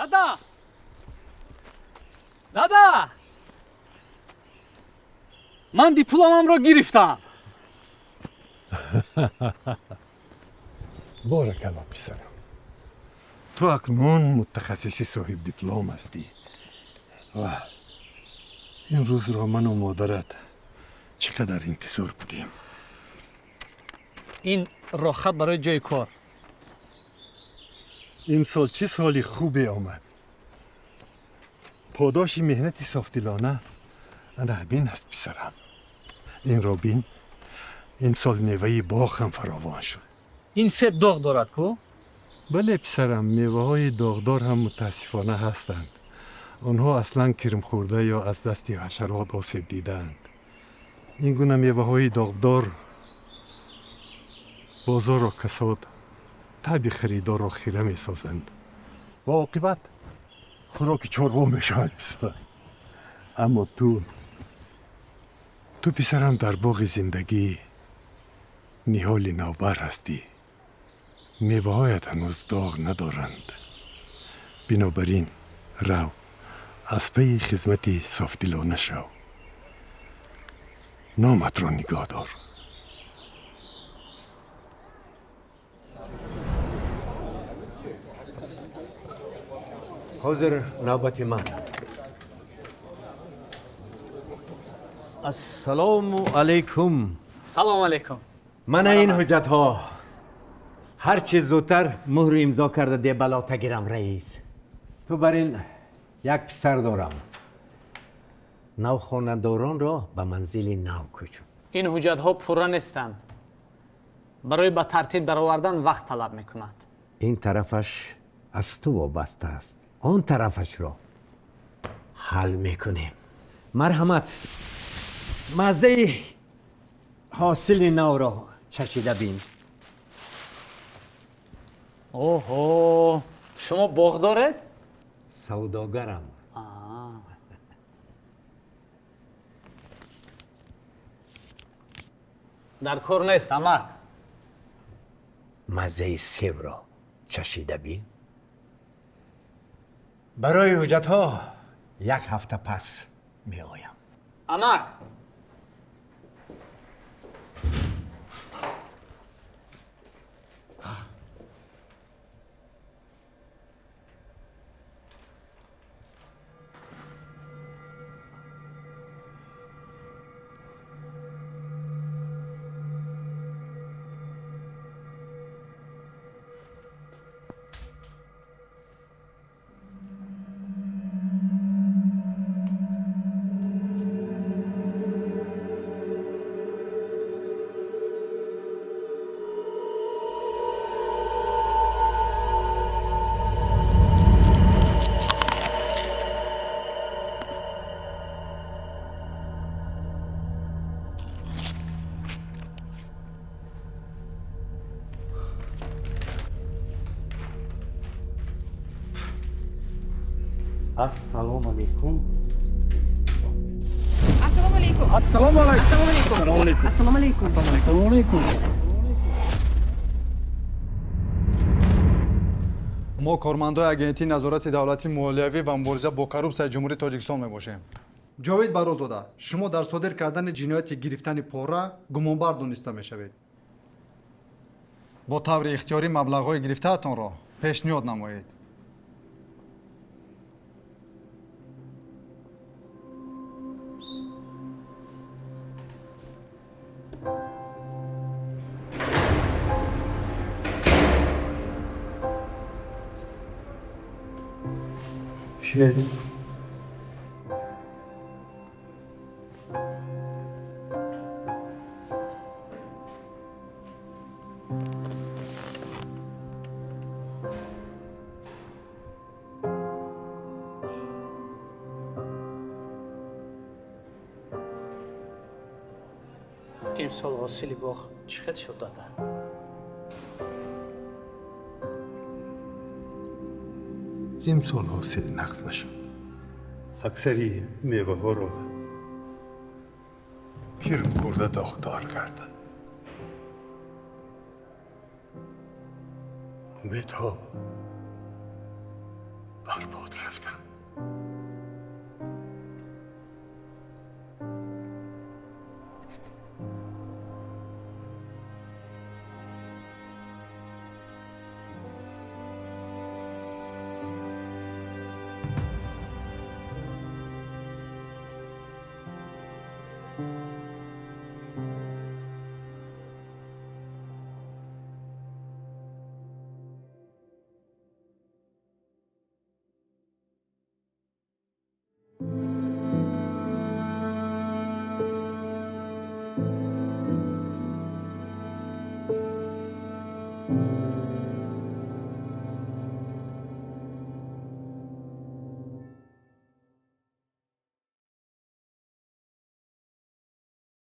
Дада! Дада! Ман дипломамро гирифтам. Боракалло, писарам. Ту акнун мутахассиси соҳибдиплом ҳастӣ ва ин рӯзро ману модарат чӣ қадар интизор будем. Ин роҳхат барои ҷои кор. Имсол чӣ соли хубе омад. Подоши меҳнати софдилона ана ҳамин аст, писарам. Инро бин, имсол меваи боғ ҳам фаровон шуд. Ин себ доғ дорад ку? Бале, писарам, меваҳои доғдор ҳам мутаассифона ҳастанд. Онҳо аслан кирмхӯрда ё аз дасти ҳашарот осеб дидаанд. Ин гуна меваҳои доғдор бозорро касод, таъби харидорро хира месозанд ва оқибат хӯроки чорво мешавад, писарам. Аммо ту, писарам, дар боғи зиндагӣ ниҳоли навбар ҳастӣ. Меваҳоят ҳанӯз доғ надоранд. Бинобар ин рав, аз пайи хизмати софдилона шав, номатро нигоҳ дор. Ҳозир навбати ман. Ассалому алайкум. Салому алайкум. Мана ин ҳуҷҷатҳо. Ҳар чӣ зудтар муҳру имзо карда де, балота гирам. Раис, ту бар ин як писар дорам. Навхонадоронро ба манзили нав кӯчон. Ин ҳуҷҷатҳо пурра нестанд. Барои ба тартиб даровардан вақт талаб мекунад. Ин тарафаш аз ту вобаста аст, он тарафашро ҳал мекунем. Марҳамат, маззаи ҳосили навро чашида бин. Оҳо, шумо боғ доред? Савдогарам. Дар кор нест, амак. Маззаи себро чашида бин. Барои ҳуҷҷатҳо як ҳафта пас меоям. Амак! Ассалому алайкум. Ассалому алайкум. Ассалому алайкум. Ассалому алайкум. Ассалому алайкум. Ассалому алайкум. Ассалому алайкум. Мо кормандои Агентии назорати давлатии молиявӣ ва мубориза бо коррупсияи Ҷумҳурии Тоҷикистон мебошем. Ҷовид Барозода, шумо дар содир кардани ҷинояти гирифтани пора гумонбар дониста мешавед. Бо таври ихтиёрӣ маблағҳои гирифтаатонро пешниҳод намоед. Шер. Имсол ҳосили боғ чӣ хел шуд, дада? Имсол ҳосил нағз нашуд. Аксари меваҳоро кирм хӯрда, доғдор карда. Умедҳо Бар бод рафтанд.